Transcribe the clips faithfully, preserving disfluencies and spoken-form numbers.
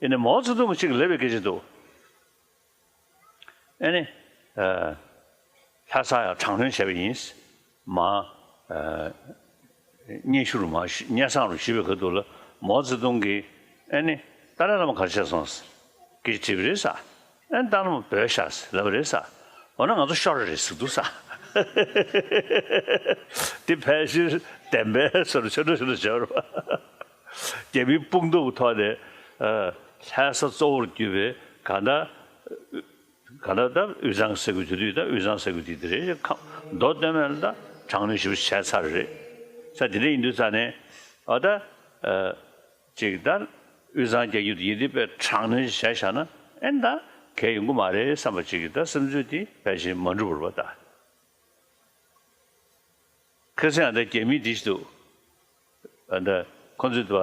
ཡིན་ནའི་མའོ་ཙེ་ཏུང་གིས་གཅིག་ལབ་པའི་སྐད་ཆ་འདུག་ཨེ་ནི། ཨ། ལྷ་ས་ཡང་དྲག་གནོན་བྱས་པ་ཡིན། མ། ཨ། སྙན་ཞུ་རུ་མ་ཞུ་སྙན་སེང་རུ་ཞུས་པའི་ཁ་ཐུག་ལ་མའོ་ཙེ་ཏུང་གིས་ཨེ་ནི། ཏཱ་ལའི་བླ་མ་ག་རེ་བྱས་སོང་། སྐད་ཆ་དྲིས་པ་རེད་ས། ཨེ་ནི་ཏཱ་ལའི་བླ་མ་བྲོས་ཤག་ལབ་པ་རེད་ས། འོ་ན་ང་ཚོ་ཤོར་རེད་ཟེར་འདུག་ས། དེ་ཕལ་ཆེར་བདེན་པའི་བཟོ་འདྲ་ཆོ་འདྲ་ཆོ་འདྲ་བྱས་པ་རེད་པ། རྒྱ་མིའི་དཔུང་སྟོབས་ཐོག་ནས། ཨ། ལྷ་ས་གཙོ་བོར་གྱུར་པའི་གང་ལྟར། གང་ལྟར་ད་དབུས་གཙང་ཟེར་དགོས་དུས་དུས་ད་དབུས་གཙང་ཟེར་དགོས་དུས་དེ་རེད། ཁམས་མདོ་སྟོད་སྨད་ལ་ད་དྲག་གནོན་ཞེ་པོ་བྱས་ཚར་རེད། ས་དེ་འདྲ་ཡིན་དུས་ཙང་ནས་ཨ་ད། ཨ། ཅིག་ད་དབུས་གཙང་རྒྱ་ཁྱོན་དུ་ཡིན་དུས་དཔེ་དྲག་གནོན་བྱས་བཞག་ན་ཨེ་ད་གལ་ཡོང་གི་མ་རེད་བསམ་པ་ཅིག་གི་ད་བསམ་ཚུལ་དེ་ཕལ་ཆེར་མ་འགྲུབ་པ་རེད་པ་ད། ཁ་སང་ཨ་ད་རྒྱ་མི་དེ་ཞིག་འདུག་ཨ་ད་ཁོ་ཚོས་ད་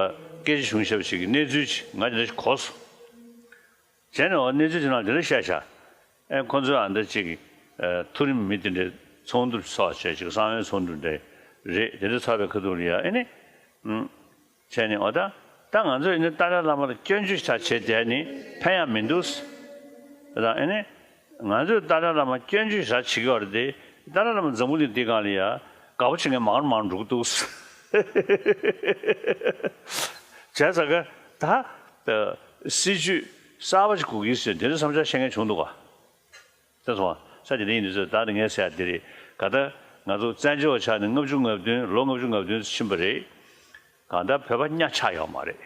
སྐད་ཆ་བྱུང་ཤག་ཅིག་གི་གནས་ཚུལ་ཅིག་ང་དེ་འདྲ་ཞིག་གོ་སོང་། བྱས་ནས་འོ་གནས་ཚུལ་དེ་ནང་དེ་འདྲ་བཤད་ཤག་ཨེ་ཁོ་ཚོས་ཨ་ད་ཅིག་ཨ། མཐོ་རིམ་མི་དེ་འདྲའི་ཚོགས་འདུ་ཚོགས་བྱས་ཅིག་གསང་བའི་ཚོགས་འདུ་འདྲ་རེད། དེ་འདྲ་ཚོགས་པའི་ཁ་ཐུག་ལ་ཡ་ཨེ་ནི། ཨུམ། བྱས་ནས་འོ་ད་ད་ང་ཚོས་ནི་ཏཱ་ལའི་བླ་མ་ལ་སྐྱོན་བརྗོད་ཆ་བྱེད་བསྡད་ནི་ཕན་ཡང་མི་འདུག་ད་ཨེ་ནི། ང་ཚོས་ཏཱ་ལའི་བླ་མ་སྐྱོན་བརྗོད་ཆ་བྱེད་ཀྱི་ཡོད་རེད་དེ། ཏཱ་ལའི་བླ་མ་འཛམ་བུ་གླིང་འདི་སྒང་ལ་ཡ་དགའ་པོ་བྱེད་མཁན་མང་རུ་མང་རུ་འགྲོ་གི་འདུག་བྱས་ཙང་ཀ་ད། ཨ། སྲིད་ཇུས་གསར་པ་ཞིག་དགོས་ཀྱི་ཟེར་དེ་འདྲ་བསམ་འཆར་བཤད་མཁན་བྱུང་འདུག་ག་ད་སོང་ས་དེ་འདྲ་ཡིན་དུས་ཚོད་ད་ནི་ངས་ཟེར་ཡ་འདི་རེད། ག་ད་ང་ཚོ་བཙན་བྱོལ་བ་ཆགས་ནས་ལྔ་བཅུ་ང་བདུན་ལོ་ལྔ་བཅུ་ང་བདུན་ཕྱིན་པ་རེད། གང་ལྟར་བོད་པ་ཉག་ཆག་ཡོད་མ་རེད།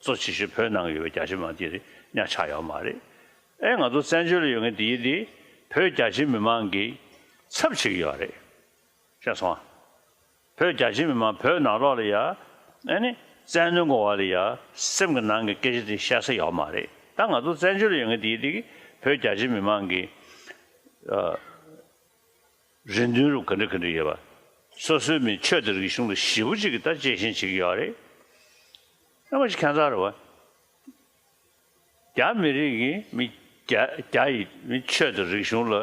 གཙོ་ཆེ་ཤོས་བོད་ནང་ཡོད་པའི་རྒྱ་ཆེ་མང་དེ་ཉག་ཆག་ཡོད་མ་རེད། ཨེ་ང་ཚོ་བཙན་བྱོལ་ལ་ཡོད་མཁན་དེ་ཡིན་དེ་བོད་རྒྱ་ཆེ་མི་མང་གི་ཚབ་བྱེད་ཀྱི་ཡོད་རེད། ཤེས་སོང་ཨ། བོད་རྒྱ་ཆེ་མི་མང་བོད་ནང་ལོགས་ལ་ཡ། ཨེ་ནི། བཙན་གནོན་གོ་བ་ལ་ཡ། སེམས་ཀྱི་ནང་གི་སྐད་ཆ་དེ་བཤད་ས་ཡོད་མ་རེད། ད་ང་ཚོ་བཙན་བྱོལ་ལ་ཡོད་མཁན་དེ་ཡིན་དེ་བོད་རྒྱ་ཆེ་མི་མང་གི། ཨ། རེ་འདུན་རུ་ག་འདྲ་ག་འདྲ་ཡོད་པ། སོ་སོའི་མི་ཆོས་དང་རིག་གཞུང་ལ་ཞེ་པོ་ཅིག་གི་ད་གཅེས་ཤིང་བྱེད་ཀྱི་ཡོད་རེད། ཨ་མ་ཞིག་ཁྱད་མཚར་རེད་བ། རྒྱ་མི་རིགས་ཀྱི་མི་རྒྱ་རྒྱ་ཡི་མི་ཆོས་དང་རིག་གཞུང་ལ་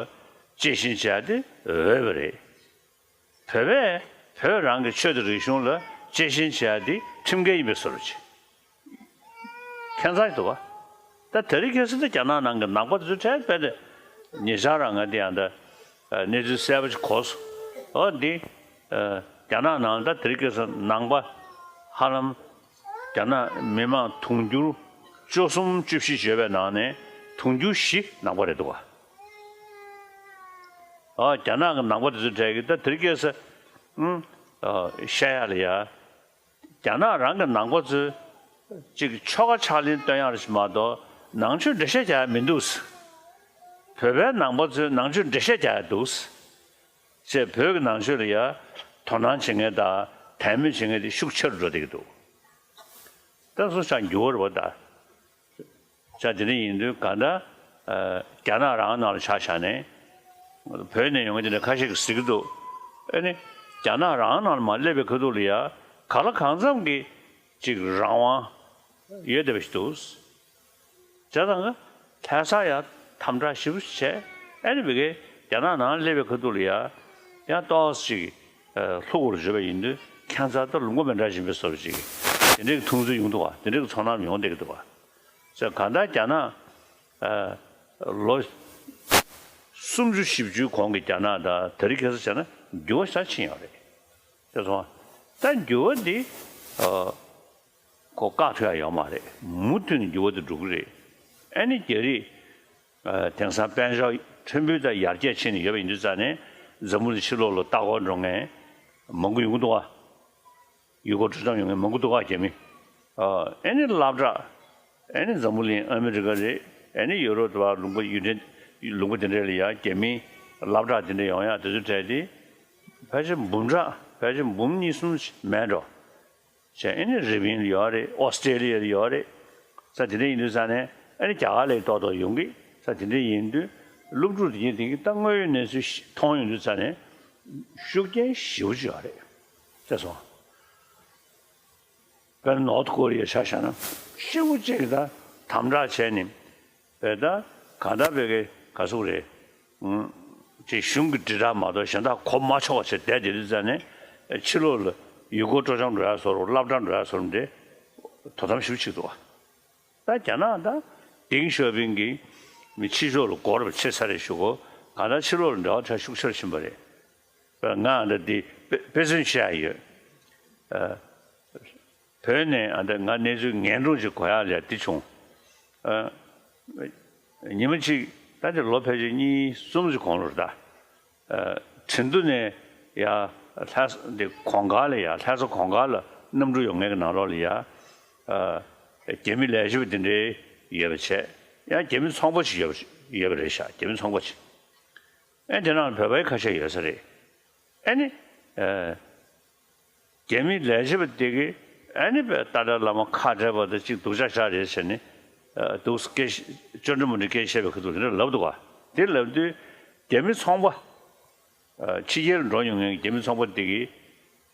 གཅེས་ཤིང་བྱེད་ཡ་དེ་འོས་པ་རེད། བོད་པས་བོད་རང་གི་ཆོས་དང་རིག་གཞུང་ལ་གཅེས་ཤིང་བྱེད་ཡ་དེ་ཁྲིམས་འགལ་ཡིན་པའི་བཟོ་འདྲ་ཅིག་ཁྱད་མཚར་ཞིག་འདུག་བ། ད་དེ་རིང་ཁ་སང་ད་རྒྱ་ནག་ནང་གི་ནང་པ་དེ་ཚོ་གྲས་དཔེ་དེ་ཉེ་ཆར་རང་ང་དེ་ཡང་ད་གནས་ཚུལ་གསལ་པོ་ཞིག་གོ་སོང་། འོ་འདི་རྒྱ་ནག་ནང་ད་དེ་རིང་ཁ་སང་ནང་པ་ཧ་ལམ་རྒྱ་ནག་མི་མང་དུང་ཕྱུར་བཅུ་གསུམ་བཅུ་བཞི་ཡོད་པའི་ནང་ནས་དུང་ཕྱུར་བཞི་ནང་པ་རེད་འདུག་བ། ཨ་རྒྱ་ནག་གི་ནང་པ་དེ་ཚོ་གྲས་ཀྱི་ད་དེ་རིང་ཁ་སང་ཨུམ་ཨ་བཤད་ཡ་ལ་ཡ། རྒྱ་ནག་རང་གི་ནང་པ་ཚོས་ཅིག་ཆོལ་ཁ་ཕྱག་ལེན་སྟོན་ཡག་རེད་མ་གཏོགས་ནང་ཆོས་འགྲེལ་བཤད་རྒྱག་ཡ་མི་འདུག་བོད་པའི་ནང་པ་ཚོས་ནང་ཆོས་འགྲེལ་བཤད་རྒྱག་ཡ་འདུག་ཅེས་བོད་ཀྱི་ནང་ཆོས་ལ་ཡ་དོ་སྣང་བྱེད་མཁན་དང་དད་མོས་བྱེད་མཁན་དེ་ཤུགས་ཆེ་རུ་འགྲོ་བསྡད་ཀྱི་འདུག་ད་སོ་ཆ་འགྱུར་བ་རེད་པ་ད། ཆ་དེ་འདྲ་ཡིན་དུས་གང་ལྟར། ཨ། རྒྱ་ནག་རང་ནང་ལ་ཆ་བཞག་ནས། བོད་ནས་ཡོང་མཁན་དེ་འདྲ་ཁ་ཤས་ཀྱིས་ཟེར་གྱི་འདུག་ཨེ་ནི། རྒྱ་ནག་རང་ནང་ལ་མར་སླེབས་པའི་ཁ་ཐུག་ལ་ཡ། གང་ལ་གང་འཚམ་གྱི་ཅིག་རང་དབང་ཡོད་བསྡད་པ་ཞིག་འདུག་བྱས་ཙང་ལྷ་ས་ཡ་དམ་དྲག་ཞེ་པོ་བྱས། ཨེ་ནི་བི་གའི་རྒྱ་ནག་ནང་སླེབས་པའི་ཁ་ཐུག་ལ་ཡ། ཡང་ཏོག་ཙམ་ཅིག་ཨ། ལྷུག་པོར་བརྗོད་པ་ཡིན་དུས་ཁྱད་མཚར་ད་ལུང་པ་མི་འདྲ་བཞིན་པའི་བཟོ་འདྲ་ཅིག་དེ་འདྲའི་མཐོང་ཚུལ་ཡོང་འདུག་བ། དེ་འདྲའི་ཚོར་སྣང་ཡོང་བསྡད་ཀྱི་འདུག་བ། ཟེར་གང་ལྟར་རྒྱ་ནག་ཨ། ལོ་སུམ་ཅུ་བཞི་བཅུའི་གོང་གི་རྒྱ་ནག་དང་དེ་རིང་ཁ་སང་བྱས་ན་འགྱུར་བ་ཞེ་དྲག་ཕྱིན་ཡོད་རེད། ཤེས་སོང་ང་། ད་འགྱུར་བ་འདི་ཨ། ཁོ་བཀག་ཐུབ་ཡ་ཡོད་མ་རེད། མུ་མཐུད་ནས་འགྱུར་བ་དེ་འགྲོ་གི་རེད། ཨ་ནི་རྒྱ་རིགས་ཨ། དེང་སང་དཔལ་འབྱོར་ཕྲན་བུ་དང་ཡར་རྒྱས་ཕྱིན་ནས་ཡོད་པ་ཡིན་དུས་ཙང་ནས་འཛམ་བུ་གླིང་ཕྱི་ལོགས་ལ་ལྟ་སྐོར་འགྲོ་མཁན་མང་པོ་ཡོང་གི་འདུག་བ། ཡུལ་སྐོར་སྤྲོ་འཆམ་ཡོང་མཁན་མང་པོ་འདུག་བ། རྒྱ་མི། ཨ། ཨ་ནི་སློབ་གྲྭ། ཨ་ནི་འཛམ་བུ་གླིང་ཨ་མི་རི་ཀ་རེད། ཨ་ནི་ཡུ་རོབ་དང་ལུང་པ་ཡུལ་ཕྲན་ལུང་པ་དེ་འདྲ་ལ་ཡང་རྒྱ་མིའི་སློབ་གྲྭ་དེ་འདྲ་ཡོང་ཡ་དེ་ཚོ་གྲས་དེ་ཕལ་ཆེར་འབུམ་ཕྲག་ཕལ་ཆེར་འབུམ་གཉིས་གསུམ་མེད་འགྲོ། བྱས་ཨ་ནི་རི་པིན་ལ་ཡོད་རེད། ཨོ་སི་ཀྲེ་ལི་ཡ་ལ་ཡོད་རེད། ས་དེ་འདྲ་ཡིན་དུས་ཙང་ནས་ཨ་ནི་རྒྱ་གར་ལ་ཏོག་ཏོག་ཡོང་གི། ས་དེ་འདྲ་ཡིན་དུས་སློབ་ཕྲུག་དེ་གཉིས་དེ་གི་ད་དངོས་ཡོད་གནས་ཚུལ་མཐོང་ཡོང་དུས་ཙང་ནས་ཤུགས་རྐྱེན་ཞེ་པོ་ཅིག་ཡོད་རེད། ཤེས་སོང་། དཔེར་ན་ནོར་ཐ་ཀོ་རི་ཡ་ཆ་བཞག་ན་ཤི་བོ་གཅིག་གིས་ད་དམ་དྲག་བྱས་ནས་བས་ད་ག་ད་བས་གི་ག་ཟུག་རེད། ཅིག་གཞུང་གི་དྲིལ་བསྒྲགས་མ་གཏོགས་གཞན་དག་གོ་མ་ཆོག་པ་བྱས་བསྡད་དེ་དུས་ཙང་ནས་ཕྱི་ལོགས་ལ་ཡུལ་སྐོར་སྤྲོ་འཆམ་འགྲོ་ཡ་བཟོ་འདྲ་སློབ་གྲྭ་འགྲོ་ཡ་བཟོ་འདྲ་དོ་དམ་ཞེ་པོ་ཅིག་འདུག་བ། ད་རྒྱ་ནག་ད་ཏེང་ཞའོ་ཕིང་གིས་མི་ཕྱི་ཕྱོགས་ལ་སྒོར་བ་ཕྱེ་ཚར་རེད་ཞུ་གོ། གང་ལྟར་ཕྱི་ལོགས་ལ་འབྲེལ་བ་ཁྲ་ཤུགས་ཆེར་ཕྱིན་པ་རེད། ང་ད་འདི་དཔེ་དཔེ་མཚོན་བཤད་ཡ་ཡོད། ཨ། བོད་ནས་ཨ་འདི་ང་གནས་ཚུལ་ངན་སྒྲུང་ཅིག་གོ་ཡག་ལས་འདི་བྱུང་། ཨ། ཉི་མ་གཅིག་ད་འདི་ལོ་ཕལ་ཆེར་གཉིས་གསུམ་ཅིག་གོང་ལོར་ད། ཨ། ཁྲིན་ཏུ་ནས་ཡ་ལྷ་ས་འདི་གོང་དཀར་ལ་ཡ་ལྷ་ས་གོང་དཀར་ལ་གནམ་གྲུ་ཡོང་མཁན་གྱི་ནང་ལོགས་ལ་ཡ། ཨ། རྒྱ་མི་ལས་བྱེད་པ་འདི་འདྲའི་ཡོད་པ་བྱས། ཡང་རྒྱ་མི་ཚོང་པ་ཞིག་ཡོད་པ་ཡོད་པ་རེད་ཤག་རྒྱ་མི་ཚོང་པ་ཞིག་ཨེ་དེ་ནང་བོད་པའི་ཁ་ཤས་ཡོད་ས་རེད། ཨེ་ནི། ཨ། རྒྱ་མི་ལས་བྱེད་པ་དེ་གིས་ཨ་ནི་པའི་ཏཱ་ལའི་བླ་མ་ཁ་བྲལ་བ་དང་གཅིག་སྡུག་ཅག་ཅག་རེད་ཟེར་ནས། ཨ། འདུག་སྐད་ཅོ་འདྲི་མོ་འདྲི་སྐད་བཤད་པའི་ཁ་ཐུག་དེ་འདྲ་ལབ་འདུག་ག་དེ་ལབ་དུས་རྒྱ་མི་ཚོང་པ། ཨ། ཕྱི་རྒྱལ་ལ་འགྲོ་མྱོང་མཁན་གྱི་རྒྱ་མི་ཚོང་པ་དེ་གིས་